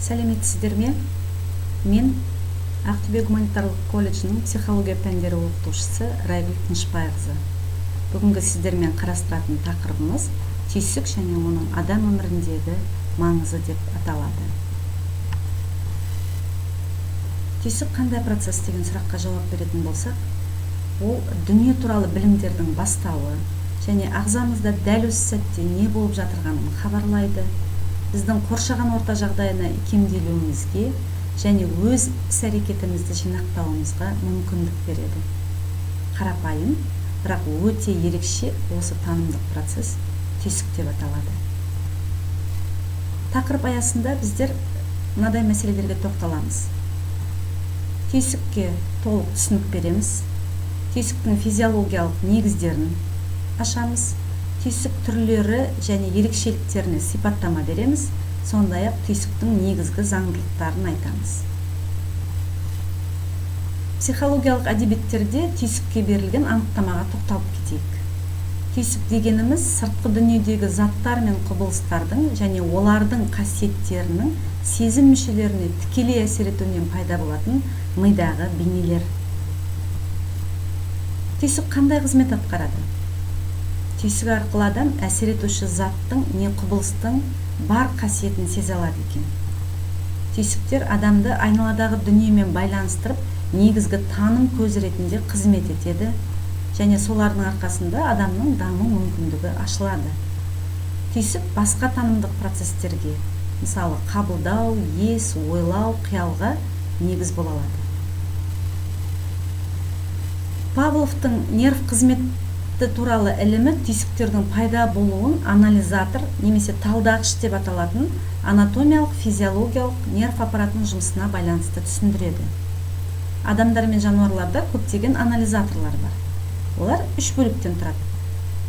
Сәлеметсіздер ме? Мен Ақтөбе гуманитарлық колледжінің психология пәндері оқытушысы Райгүл Тынышбайқызы. Бүгінгі сіздермен қарастыратын тақырыбымыз түйсік және оның адам өміріндегі маңызы деп аталады. Түйсік қандай процесс деген сұраққа жауап беретін болсақ, ол дүние туралы білімдердің бастауы және ағзамызда дәл осы сәтте не болып жатырғанын хабарлайды, біздің қоршаған орта жағдайына икемделуімізге және өз іс-әрекетімізді жинақтауымызға мүмкіндік береді. Қарапайым, бірақ өте ерекше осы танымдық процесс түйсік деп аталады. Тақырып аясында біздер мынадай мәселелерге тоқталамыз. Түйсікке толық түсінік береміз, түйсіктің физиологиялық негіздерін ашамыз, түйсік түрлері және ерекшеліктеріне сипаттама береміз, сондай-ақ түйсіктің негізгі заңдылықтарын айтамыз. Психологиялық әдебиеттерде түйсікке берілген анықтамаға тоқталып кетейік. Түйсік дегеніміз сыртқы дүниедегі заттар мен құбылыстардың және олардың қасиеттерінің сезім мүшелеріне тікелей әсер етуінен пайда болатын мидағы бейнелер. Түйсік қандай қызмет атқарады? Түйсік арқылы адам әсер етуші заттың не құбылыстың бар қасиетін сезе алады екен. Түйсіктер адамды айналадағы дүниемен байланыстырып, негізгі таным көзі ретінде қызмет етеді және солардың арқасында адамның даму мүмкіндігі ашылады. Түйсік басқа танымдық процестерге, мысалы қабылдау, ес, ойлау, қиялға негіз бола алады. Павловтың нерв қызметі туралы ілімі түйсіктердің пайда болуын анализатор немесе талдағыш деп аталатын анатомиялық, физиологиялық нерв аппаратының жұмысына байланысты түсіндіреді. Адамдар мен жануарларда көптеген анализаторлар бар. Олар үш бөліктен тұрады.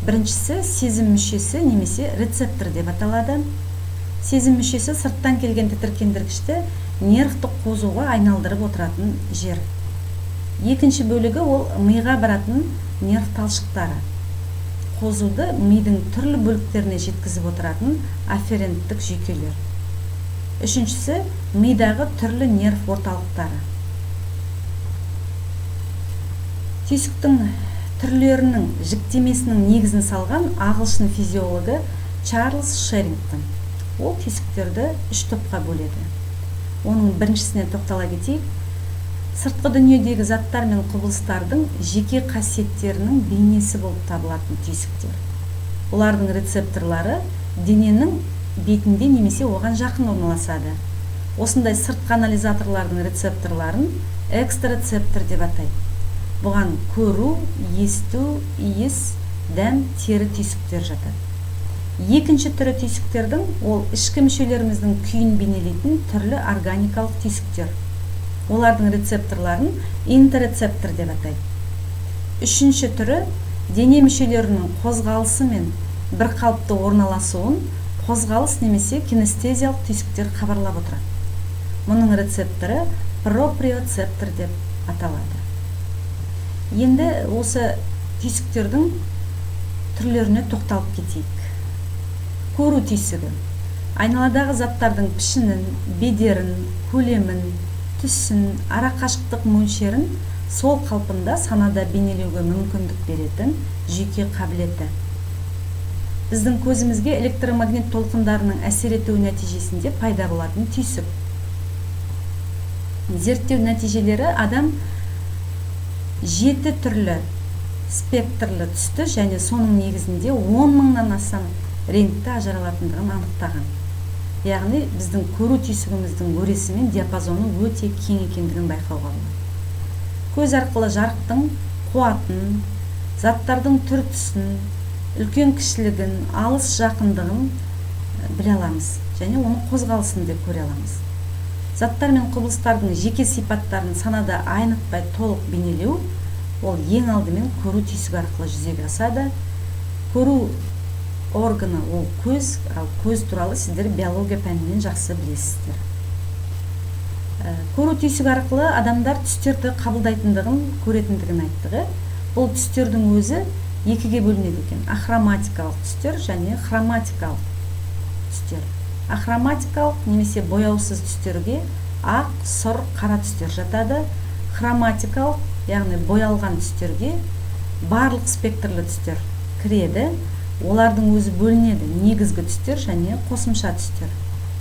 Біріншісі сезім мүшесі немесе рецептор деп аталады. Сезім мүшесі сырттан келген тітіркендіргішті нервтік қозуға айналдырып отыратын жер. Екінші бөлігі ол миға баратын нерв талшықтары. Қозуды мидың түрлі бөліктеріне жеткізіп отыратын афференттік жүйкелер. Үшіншісі мидағы түрлі нерв орталықтары. Түйсіктің түрлерінің жіктемесінің негізін салған ағылшын физиологы Чарльз Шеррингтон. Ол түйсіктерді үш топқа бөледі. Оның біріншісіне тоқтала кетейік. Сыртқы дүниедегі заттар мен құбылыстардың жеке қасиеттерінің бейнесі болып табылатын түйсіктер. Олардың рецепторлары дененің бетінде немесе оған жақын орналасады. Осындай сыртқы анализаторлардың рецепторларын экстрацептор деп атайды. Бұған көру, есту, иіс, дәм, тері түйсіктер жатады. Екінші түрі түйсіктердің ол ішкі мүшелеріміздің күйін бейнелейтін түрлі органикалық түйсіктер. Олардың рецепторларын интеррецептор деп атайды. Үшінші түрі дене мүшелерінің қозғалысы мен бір қалыпты орналасуын қозғалыс немесе кинестезиялық түйсіктер хабарлап отырады. Мұның рецепторы проприоцептор деп аталады. Енді осы түйсіктердің түрлеріне тоқталып кетейік. Көру түйсігі. Айналадағы заттардың пішінін, бедерін, көлемін, түсін, арақашықтық мөлшерін сол қалпында санада бейнелеуге мүмкіндік беретін жүйке қабілеті. Біздің көзімізге электромагнит толқындарының әсер етуі нәтижесінде пайда болатын түйсік. Зерттеу нәтижелері адам 7 түрлі спектрлі түсті және соның негізінде 10 мыңнан астам реңкті ажыралатындығын анықтаған. Яғни біздің көру түйсігіміздің өресі мен диапазоны өте кең екендігін байқауға болады. Көз арқылы жарықтың қуатын, заттардың түр-түсін, үлкен кішілігін, алыс жақындығын біле аламыз және оның қозғалысын да көре аламыз. Заттар мен құбылыстардың жеке сипаттарын санада айнытпай толық бейнелеу ол ең алдымен көру түйсігі арқылы жүзеге асады. Көру органы ол көз, ал көз туралы сіздер биология пәнінен жақсы білесіздер. Көру түйсігі арқылы адамдар түстерді қабылдайтындығын, көретіндігін айттық. Бұл түстердің өзі екіге бөлінеді екен: ахроматикалық түстер және хроматикалық түстер. Ахроматикалық немесе бояусыз түстерге ақ, сұр, қара түстер жатады. Хроматикалық, яғни боялған түстерге барлық спектрлі түстер кіреді. Олардың өзі бөлінеді: негізгі түстер және қосымша түстер.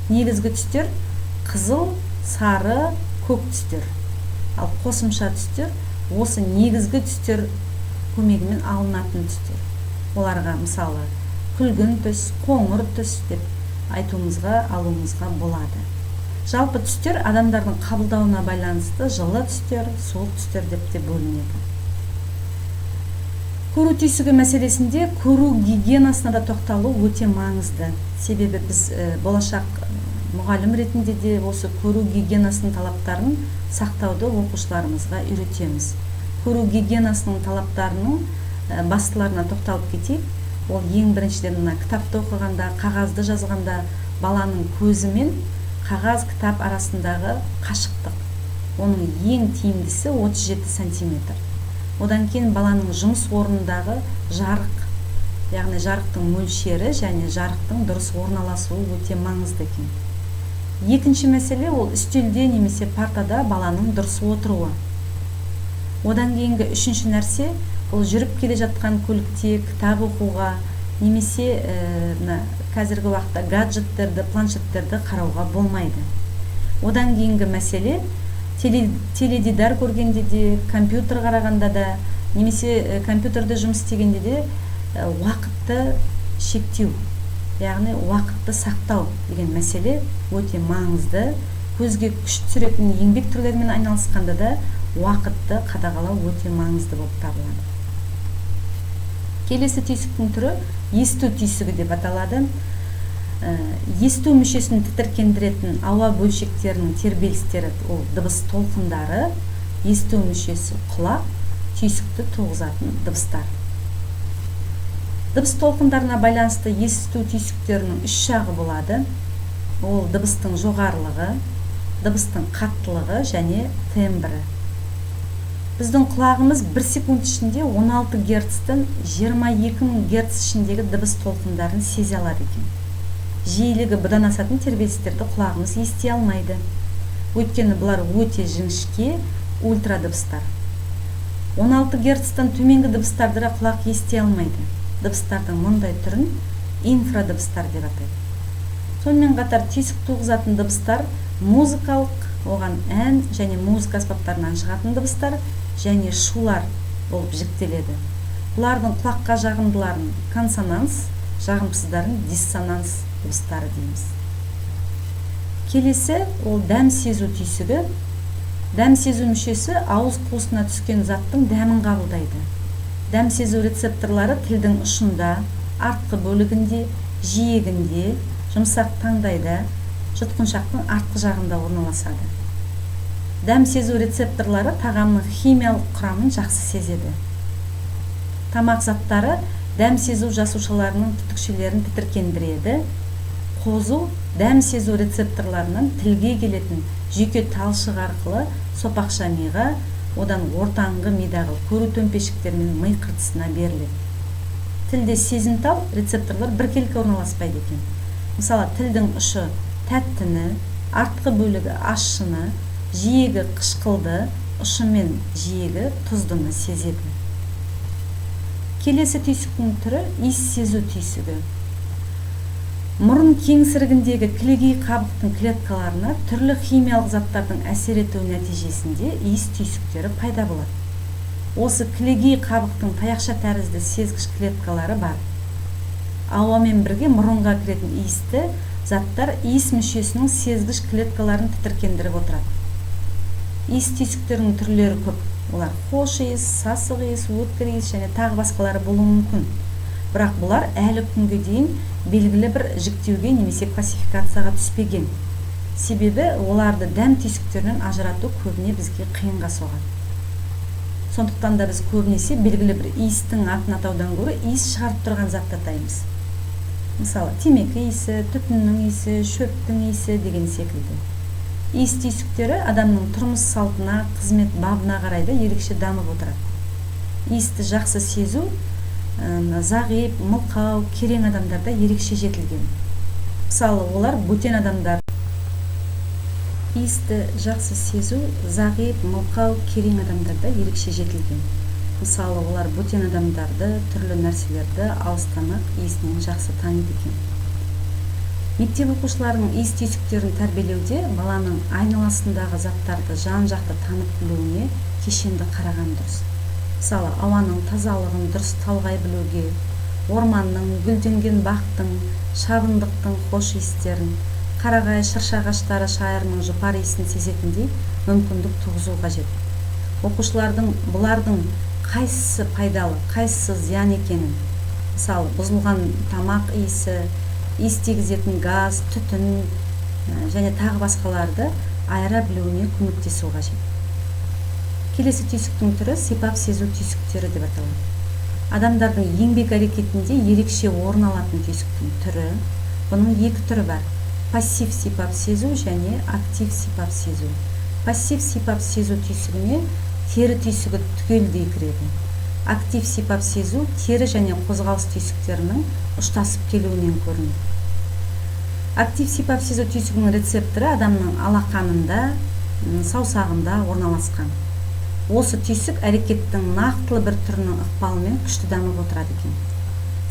Негізгі түстер қызыл, сары, көк түстер. Ал қосымша түстер осы негізгі түстер көмегімен алынатын түстер. Оларға мысалы күлгін түс, қоңыр түс деп айтуымызға, алуымызға болады. Жалпы түстер адамдардың қабылдауына байланысты жылы түстер, суық түстер деп те бөлінеді. Көру түйсігі мәселесінде көру гигиенасына да тоқталу өте маңызды. Себебі біз болашақ мұғалім ретінде де осы көру гигиенасының талаптарын сақтауды оқушыларымызға үйретеміз. Көру гигиенасының талаптарының бастыларына тоқталып кетейік. Ол ең біріншіден, мына кітапты оқығанда, қағазды жазғанда баланың көзі мен қағаз, кітап арасындағы қашықтық, оның ең тиімдісі 37 сантиметр. Одан кейін баланың жұмыс орнындағы жарық, яғни жарықтың мөлшері және жарықтың дұрыс орналасуы өте маңызды екен. Екінші мәселе ол үстелде немесе партада баланың дұрыс отыруы. Одан кейінгі үшінші нәрсе ол жүріп келе жатқан көлікте кітап оқуға немесе мына қазіргі уақытта гаджеттерді, планшеттерді қарауға болмайды. Одан кейінгі мәселе теледидар көргенде де, компьютер қарағанда да немесе компьютерде жұмыс істегенде де уақытты шектеу, яғни уақытты сақтау деген мәселе өте маңызды. Көзге күш түсіретін еңбек түрлерімен айналысқанда да уақытты қадағалау өте маңызды болып табылады. Келесі түйсіктің түрі есту түйсігі деп аталады. Есту мүшесін тітіркендіретін ауа бөлшектерінің тербелістері ол дыбыс толқындары. Есту мүшесі құлақ, түйсікті туғызатын дыбыстар. Дыбыс толқындарына байланысты есту түйсіктерінің үш жағы болады. Ол дыбыстың жоғарылығы, дыбыстың қаттылығы және тембрі. Біздің құлағымыз бір секунд ішінде 16 герцтен 22 мың герц ішіндегі дыбыс толқындарын сезе алады екен. Жиілігі бұдан асатын тербелістерді құлағымыз ести алмайды. Өйткені бұлар өте жіңішке ультрадыбыстар. 16 герцтен төменгі дыбыстарды да құлақ ести алмайды. Дыбыстардың мұндай түрін инфрадыбыстар деп атайды. Сонымен қатар түйсік туғызатын дыбыстар музыкалық, оған ән және музыка аспаптарынан шығатын дыбыстар және шулар болып жіктеледі. Бұлардың құлаққа жағымдыларын консонанс, жағымсыздарын диссонанс дыбыстары дейміз. Келесі ол дәм сезу түйсігі. Дәм сезу мүшесі ауыз қуысына түскен заттың дәмін қабылдайды. Дәм сезу рецепторлары тілдің ұшында, артқы бөлігінде, жиегінде, жұмсақ таңдайда, жұтқыншақтың артқы жағында орналасады. Дәм сезу рецепторлары тағамның химиялық құрамын жақсы сезеді. Тамақ заттары дәм сезу жасушаларының түтікшелерін тітіркендіреді. Қозу дәм сезу рецепторларынан тілге келетін жүйке талшығы арқылы сопақша миға, одан ортаңғы мидағы көру төмпешіктері мен ми қыртысына беріледі. Тілде сезімтал рецепторлар біркелкі орналаспайды екен. Мысалы, тілдің ұшы тәттіні, артқы бөлігі ащыны, жиегі қышқылды, ұшы мен жиегі тұздыны сезеді. Келесі түйсіктің түрі иіс сезу түйсігі. Мұрын кеңсірігіндегі кілегей қабықтың клеткаларына түрлі химиялық заттардың әсер етуі нәтижесінде иіс түйсіктері пайда болады. Осы кілегей қабықтың таяқша тәрізді сезгіш клеткалары бар. Ауамен бірге мұрынға кіретін иісті заттар иіс мүшесінің сезгіш клеткаларын тітіркендіріп отырады. Иіс түйсіктерінің түрлері көп. Олар хош иіс, сасық иіс, өткір иіс және тағы басқалары болуы мүмкін. Бірақ бұлар әлі күнге дейін белгілі бір жіктеуге немесе классификацияға түспеген. Себебі оларды дәм түйсіктерінен ажырату көбіне бізге қиынға соғады. Сондықтан да біз көбінесе белгілі бір иістің атын атаудан гөрі иіс шығарып тұрған затты атаймыз. Мысалы, темекі иісі, түтіннің иісі, шөптің иісі деген секілді. Иіс түйсіктері адамның тұрмыс салтына, қызмет бабына қарай да ерекше дамып отырады. Иісті жақсы сезу зағип, мылқау, керең адамдарда ерекше жетілген. Мысалы, олар бөтен адамдар иісті жақсы сезу зағип, мылқау, керең адамдарда ерекше жетілген. Мысалы, олар бөтен адамдарды, түрлі нәрселерді алыстан-ақ иісінен жақсы таниды екен. Мектеп оқушыларының иіс түйсіктерін тәрбиелеуде баланың айналасындағы заттарды жан-жақты танып білуіне кешенді қараған дұрыс. Мысалы, ауаның тазалығын дұрыс талғай білуге, орманның, гүлденген бақтың, шабындықтың хош иістерін, қарағай, шырша ағаштары шайырының жұпар иісін сезетіндей мүмкіндік туғызу қажет. Оқушылардың бұлардың қайсысы пайдалы, қайсысы зиян екенін, мысалы, бұзылған тамақ иісі, иіс тигізетін газ, түтін және тағы басқаларды айыра білуіне көмектесу қажет. Келесі түйсіктің түрі сипап сезу түйсіктері деп аталады. Адамдардың еңбек әрекетінде ерекше орын алатын түйсіктің түрі. Бұның екі түрі бар: пассив сипап сезу және актив сипап сезу. Пассив сипап сезу түйсігіне тері түйсігі түгелдей кіреді. Актив сипап сезу тері және қозғалыс түйсіктерінің ұштасып келуінен көрінеді. Актив сипап сезу түйсігінің рецепторы адамның алақанында, саусағында орналасқан. Осы түйсік әрекеттің нақтылы бір түрінің ықпалымен күшті дамып отырады екен.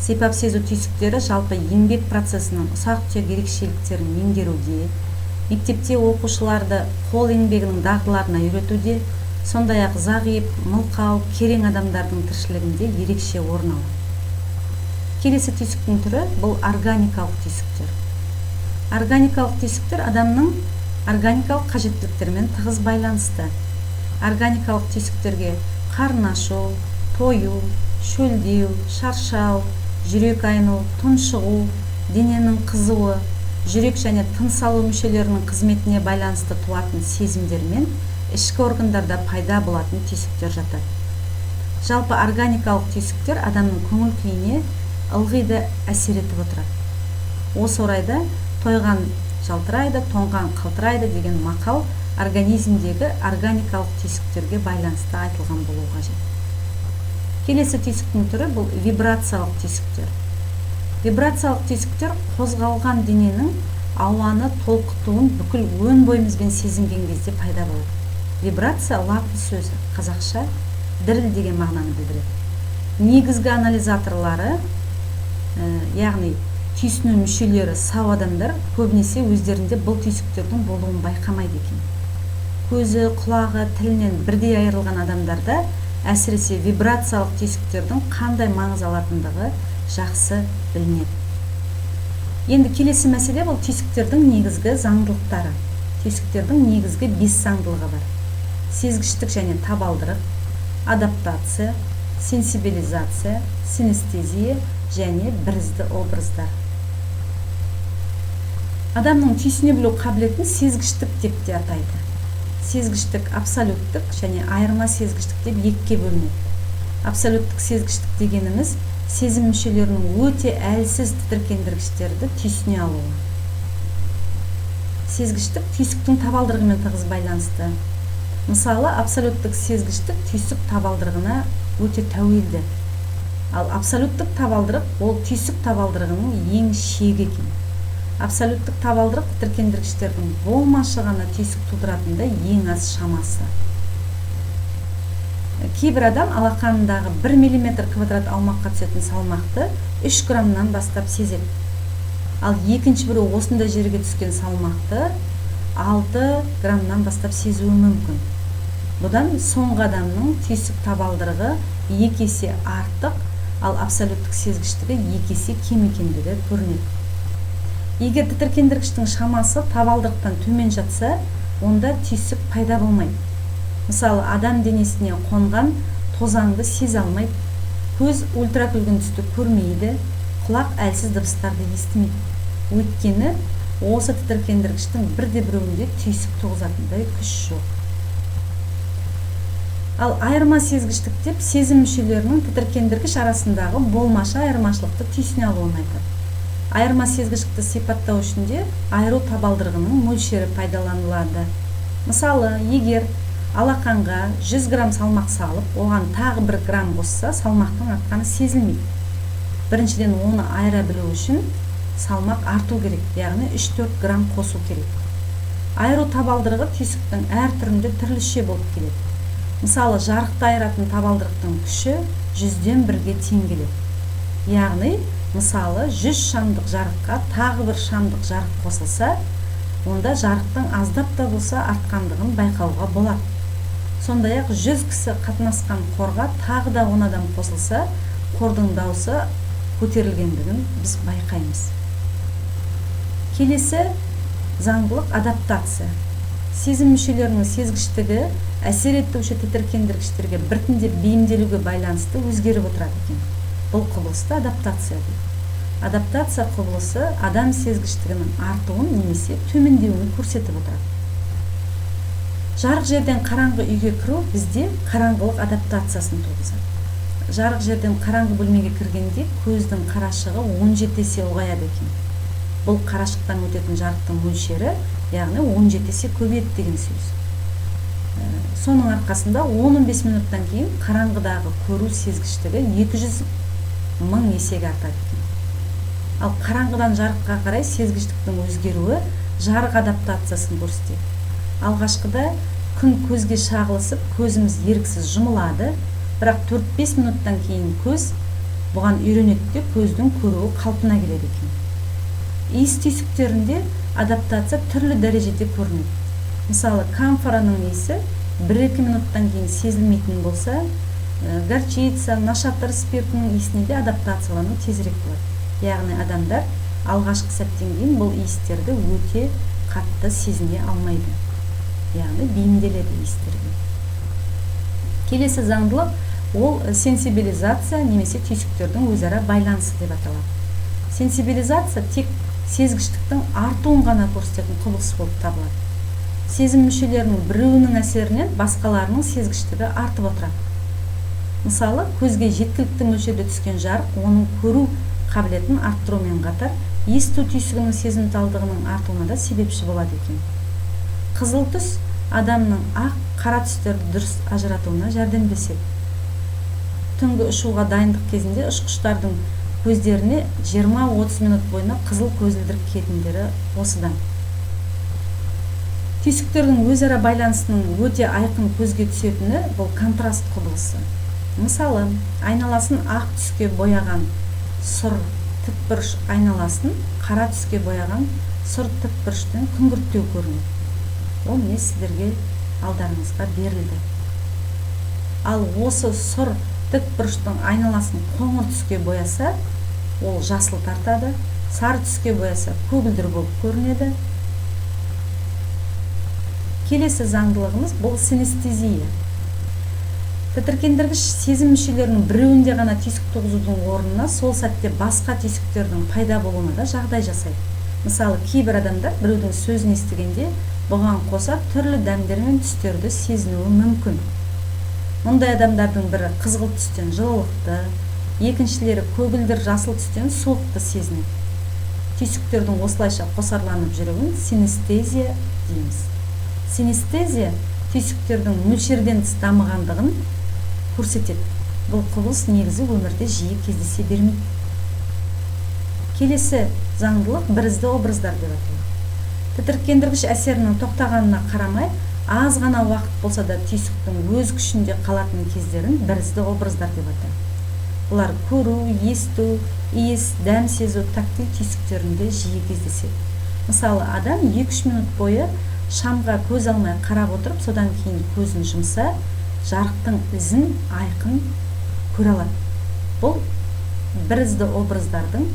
Сипап сезу түйсіктері жалпы еңбек процесінің ұсақ-түйек ерекшеліктерін меңгеруде, мектепте оқушыларды қол еңбегінің дағдыларына үйретуде, сондай-ақ зағип, мылқау, керең адамдардың тіршілігінде ерекше орын алады. Келесі түйсіктің түрі бұл органикалық түйсіктер. Органикалық түйсіктер адамның органикалық қажеттіліктерімен тығыз байланысты. Органикалық түйсіктерге қарын ашу, тою, шөлдеу, шаршау, жүрек айну, тұншығу, дененің қызуы, жүрек және тыныс алу мүшелерінің қызметіне байланысты туатын сезімдер мен ішкі органдарда пайда болатын түйсіктер жатады. Жалпы органикалық түйсіктер адамның көңіл күйіне ылғи да әсер етіп отырады. Осы орайда тойған жалтырайды, тоңған қалтырайды деген мақал организмдегі органикалық түйсіктерге байланысты айтылған болуы қажет. Келесі түйсіктің түрі бұл вибрациялық түйсіктер. Вибрациялық түйсіктер қозғалған дененің ауаны толқытуын бүкіл өн бойымызбен сезінген кезде пайда болады. Вибрация латын сөзі, қазақша діріл деген мағынаны білдіреді. Негізгі анализаторлары, яғни түйсіну мүшелері сау адамдар көбінесе өздерінде бұл түйсіктердің болуын байқамайды екен. Көзі, құлағы, тілінен бірдей айырылған адамдарда әсіресе вибрациялық түйсіктердің қандай маңыз алатындығы жақсы білінеді. Енді келесі мәселе бұл түйсіктердің негізгі заңдылықтары. Түйсіктердің негізгі 5 заңдылығы бар: сезгіштік және табалдырық, адаптация, сенсибилизация, синестезия және бірізді образдар. Адамның түйсіне білу қабілетін сезгіштік деп те атайды. Сезгіштік абсолюттік және айырма сезгіштік деп екіге бөлінеді. Абсолюттік сезгіштік дегеніміз сезім мүшелерінің өте әлсіз тітіркендіргіштерді түйсіне алуы. Сезгіштік түйсіктің табалдырығымен тығыз байланысты. Мысалы, абсолюттік сезгіштік түйсік табалдырығына өте тәуелді. Ал абсолюттік табалдырық ол түйсік табалдырығының ең шегі екен. Абсолюттік табалдырық тітіркендіргіштердің болмашы ғана түйсік тудыратындай ең аз шамасы. Кейбір адам алақанындағы 1 миллиметр квадрат аумаққа түсетін салмақты 3 граммнан бастап сезеді. Ал екінші біреу осындай жерге түскен салмақты 6 граммнан бастап сезуі мүмкін. Бұдан соңғы адамның түйсік табалдырығы 2 есе артық, ал абсолюттік сезгіштігі 2 есе кем екендігі көрінеді. Егер тітіркендіргіштің шамасы табалдырықтан төмен жатса, онда түйсік пайда болмайды. Мысалы, адам денесіне қонған тозаңды сезе алмайды, көз ультракүлгін түсті көрмейді, құлақ әлсіз дыбыстарды естімейді. Өйткені осы тітіркендіргіштің бірде біреуінде түйсік туғызатындай күш жоқ. Ал айырма сезгіштік деп сезім мүшелерінің тітіркендіргіш арасындағы болмашы айырмашылықты түйсіне алуын айтады. Айырма сезгіштікті сипаттау үшін де айыру табалдырығының мөлшері пайдаланылады. Мысалы, егер алақанға 100 грамм салмақ салып, оған тағы 1 грамм қосса, салмақтың артқаны сезілмейді. Біріншіден, оны айыра білу үшін салмақ арту керек, яғни 3-4 грамм қосу керек. Айыру табалдырығы түйсіктің әр түрінде түрліше болып келеді. Мысалы, жарықты айыратын табалдырықтың күші 1/1-ге тең келеді. Яғни, мысалы, 100 шамдық жарыққа тағы бір шамдық жарық қосылса, онда жарықтың аздап та болса артқандығын байқауға болады. Сондай-ақ 100 кісі қатынасқан хорға тағы да 10 адам қосылса, хордың даусы көтерілгендігін біз байқаймыз. Келесі заңдылық адаптация. Сезім мүшелерінің сезгіштігі әсер етуші тітіркендіргіштерге біртіндеп бейімделуге байланысты өзгеріп отырады екен. Бұл құбылысты адаптация дейді. Адаптация құбылысы адам сезгіштігінің артуын немесе төмендеуін көрсетіп отырады. Жарық жерден қараңғы үйге кіру бізде қараңғылық адаптациясын туғызады. Жарық жерден қараңғы бөлмеге кіргенде көздің қарашығы 17 есе ұлғаяды екен. Бұл қарашықтан өтетін жарықтың мөлшері, яғни 17 есе көбейеді деген сөз. Соның арқасында 10-15 минуттан кейін қараңғыдағы көру сезгіштігі 200 мың есеге артады екен. Ал қараңғыдан жарыққа қарай сезгіштіктің өзгеруі жарық адаптациясын көрсетеді. Алғашқыда күн көзге шағылысып, көзіміз еріксіз жұмылады, бірақ 4-5 минуттан кейін көз бұған үйренеді де, көздің көруі қалпына келеді екен. Иіс түйсіктерінде адаптация түрлі дәрежеде көрінеді. Мысалы, камфораның иісі 1-2 минуттан кейін сезілмейтін болса, горчица, нашатыр спиртінің иісіне де адаптациялану тезірек болады. Яғни адамдар алғашқы сәттен кейін бұл иістерді өте қатты сезіне алмайды. Яғни бейімделеді иістерге. Келесі заңдылық ол сенсибилизация немесе түйсіктердің өзара байланысы деп аталады. Сенсибилизация тек сезгіштіктің артуын ғана көрсететін құбылыс болып табылады. Сезім мүшелерінің біреуінің әсерінен басқаларының сезгіштігі артып отырады. Мысалы, көзге жеткілікті мөлшерде түскен жарық оның көру қабілетін арттырумен қатар есту түйсігінің сезімталдығының артуына да себепші болады екен. Қызыл түс адамның ақ, қара түстерді дұрыс ажыратуына жәрдемдеседі. Түнгі ұшуға дайындық кезінде ұшқыштардың көздеріне 20-30 минут бойына қызыл көзілдірік киетіндері осыдан. Түйсіктердің өзара байланысының өте айқын көзге түсетіні бұл контраст құбылысы. Мысалы, айналасын ақ түске бояған сұр тікбұрыш айналасын қара түске бояған сұр тікбұрыштан күңгірттеу көрінеді. Ол міне сіздерге алдарыңызға берілді. Ал осы сұр тікбұрыштың айналасын қоңыр түске бояса, ол жасыл тартады, сары түске бояса көгілдір болып көрінеді. Келесі заңдылығымыз бұл синестезия. Тітіркендіргіш сезім мүшелерінің біреуінде ғана түйсік туғызудың орнына сол сәтте басқа түйсіктердің пайда болуына да жағдай жасайды. Мысалы, кейбір адамдар біреудің сөзін естігенде бұған қоса түрлі дәмдер мен түстерді сезінуі мүмкін. Мұндай адамдардың бірі қызғылт түстен жылылықты, екіншілері көгілдір жасыл түстен суықты сезінеді. Түйсіктердің осылайша қосарланып жүруін синестезия дейміз. Синестезия түйсіктердің мөлшерден тыс дамығандығын көрсетеді. Бұл құбылыс негізі өмірде жиі кездесе бермейді. Келесі заңдылық бірізді образдар деп аталады. Тітіркендіргіш әсерінің тоқтағанына қарамай, аз ғана уақыт болса да түйсіктің өз күшінде қалатын кездерін бірізді образдар деп атайды. Бұлар көру, есту, иіс, дәм сезу, тактиль түйсіктерінде жиі кездеседі. Мысалы, адам 2-3 минут бойы шамға көз алмай қарап отырып, содан кейін көзін жұмса, жарықтың ізін айқын көре алады. Бұл бірізді образдардың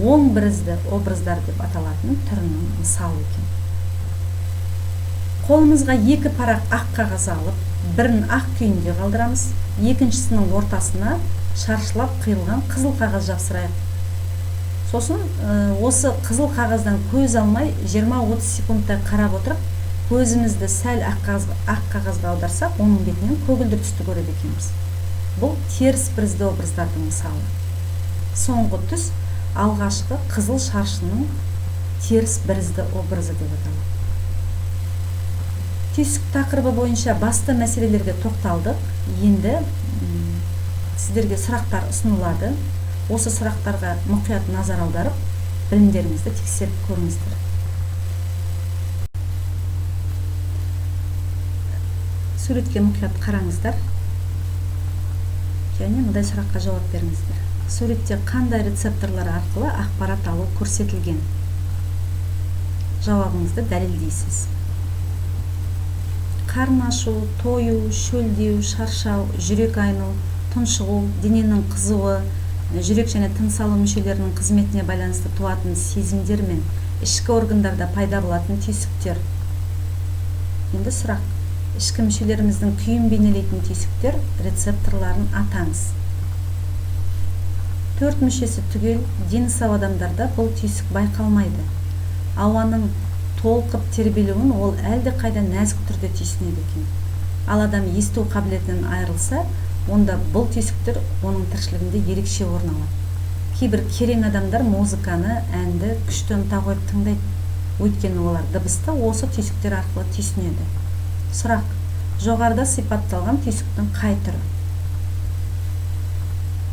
оң бірізді образдар деп аталатын түрінің мысалы екен. Қолымызға екі парақ ақ қағаз алып, бірін ақ күйінде қалдырамыз, екіншісінің ортасына шаршылап қиылған қызыл қағаз жапсырайық. Сосын осы қызыл қағаздан көз алмай 20-30 секундтай қарап отырып, көзімізді сәл ақ қағазға аударсақ, оның бетінен көгілдір түсті көреді екенбіз. Бұл теріс бірізді образдардың мысалы. Соңғы түс алғашқы қызыл шаршының теріс бірізді образы деп аталады. Түйсік тақырыбы бойынша басты мәселелерге тоқталдық. Енді сіздерге сұрақтар ұсынылады. Осы сұрақтарға мұқият назар аударып, Білімдеріңізді тексеріп көріңіздер. Суретке мұқият қараңыздар және мынадай сұраққа жауап беріңіздер. Суретте қандай рецепторлар арқылы ақпарат алу көрсетілген? Жауабыңызды дәлелдейсіз. Қарын ашу, тою, шөлдеу, шаршау, жүрек айну, тұншығу, дененің қызуы, жүрек және тыныс алу мүшелерінің қызметіне байланысты туатын сезімдер мен ішкі органдарда пайда болатын түйсіктер. Енді сұрақ. Ішкі мүшелеріміздің күйін бейнелейтін түйсіктер рецепторларын атаңыз. 4 мүшесі түгел дені сау адамдарда бұл түйсік байқалмайды. Ауаның толқып тербелуін ол әлдеқайда нәзік түрде түйсінеді екен. Ал адам есту қабілетінен айырылса, онда бұл түйсіктер оның тіршілігінде ерекше орын алады. Кейбір керең адамдар музыканы, әнді күшті ынта қойып тыңдайды. Өйткені олар дыбысты осы түйсіктер арқылы түйсінеді. Сұрақ. Жоғарыда сипатталған түйсіктің қай түрі?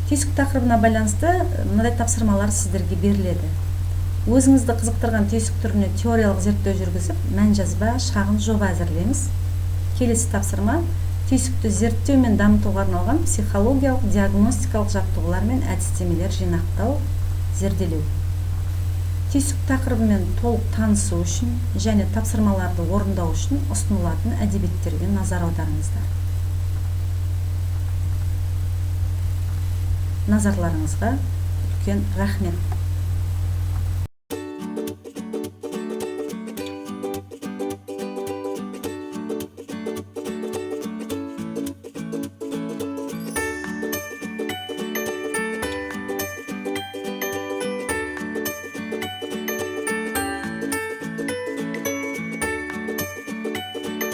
Түйсік тақырыбына байланысты мынадай тапсырмалар сіздерге беріледі. Өзіңізді қызықтырған түйсік түріне теориялық зерттеу жүргізіп, мән жазба, шағын жоба әзірлеңіз. Келесі тапсырма түйсікті зерттеу мен дамытуға арналған психологиялық, диагностикалық жаттығулар мен әдістемелер жинақтау, зерделеу. Түйсік тақырыбымен толық танысу үшін және тапсырмаларды орындау үшін ұсынылатын әдебиеттерге назар аударыңыздар. Назарларыңызға үлкен рахмет.